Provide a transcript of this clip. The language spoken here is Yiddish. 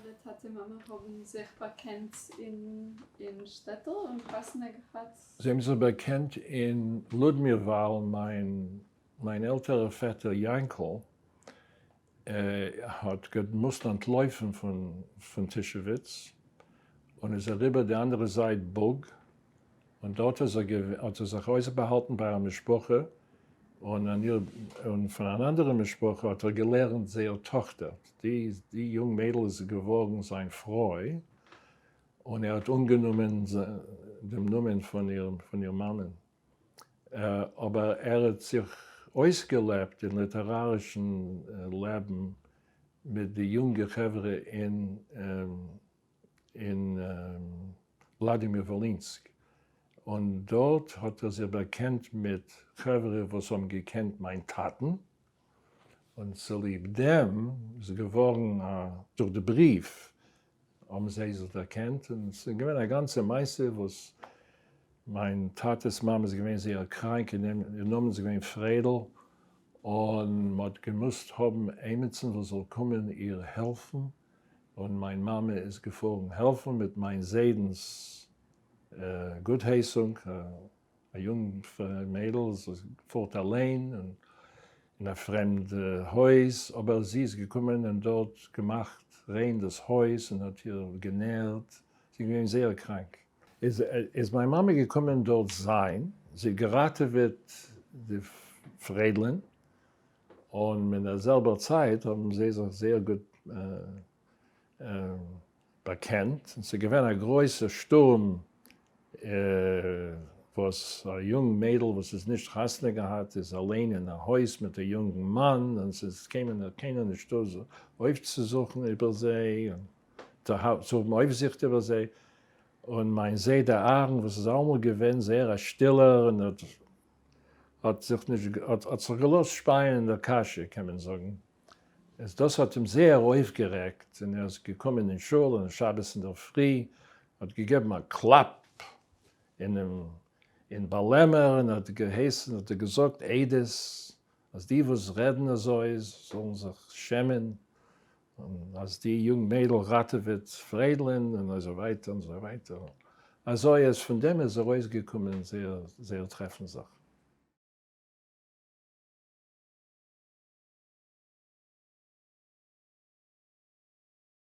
אייערע טאטע מאמע האבן זיך באקענט אין שטעטל און חתונה געהאט? זיי האבן זיך באקענט אין לודמיר ווייל מיין מיין עלטערער פעטער יענקל האט געמוזט אנטלויפן פון טישעוויץ און איז אריבער די אנדערע זייט בוג און דארט האט ער זיך אויסבאהאלטן ביי א משפחה און פון אן אנדערע משפחה האט ער געלערנט זייער טאכטער, די יונג מיידל איז געווארן זיין פרוי און ער האט אנגענומען דעם נאמען פון איר מאמען. אבער ער האט זיך אויסגעלעבט אין ליטערארישן לעבן מיט די יונגע חברה אין וולאדימיר וואלינסק, און דארט האט ער זיך באקענט מיט חברה וואס האבן געקענט מיין טאטן, און צוליב דעם איז געווארן א דורך די בריוו האבן זיי זיך דערקענט, און ס'איז געווען א גאנצע מעשה וואס מיין טאטע'ס מאמע איז געווען זייער קראנק, איר נאמען איז געווען פריידל, און מ'האט געמוזט האבן עימיצן וואס זאל קומען איר העלפן, און מיין מאמע איז געפארן העלפן מיט מיין זיידנ'ס גוטהייסונג, א יונג מיידל פארט אליין אין א פרעמד הויז, אבער זי איז געקומען און דארט געמאכט ריין דאס הויז און האט איר גענערט, זי איז געווען זייער קראנק. איז מיין מאמע געקומען דארט זיין, זי האט געראטעוועט די פריידלען, און אין דער זעלבער צייט האבן זיי זיך זייער גוט באקענט, און ס'איז געווען א גרויסע שטורם וואס א יונג מיידל וואס איז נישט חתונה געהאט איז אליין אין א הויז מיט א יונגן מאן און ס'איז קיינער נישטא אויפצוזוכן איבער זיי און צו האבן אויפזיכט איבער זיי, און מיין זיידע אהרן וואס איז אלעמאל געווען זייער א שטילער און האט זיך נישט האט זיך געלאזט שפייען אין דער קאשע קען מען זאגן, איז דאס האט אים זייער אויפגערעגט און ער איז געקומען אין שול און שבת אינדערפרי האט געגעבן א קלאפ אינעם אין באלעמער און האט געהייסן האט ער געזאגט עדות אז די וואס רעדן אזוי זאלן זיך שעמען און אז די יונג מיידל ראטעוועט פריידלען און אזוי ווייטער און אזוי ווייטער אזוי אז פון דעם איז ארויסגעקומען זייער זייער טרעפן זיך.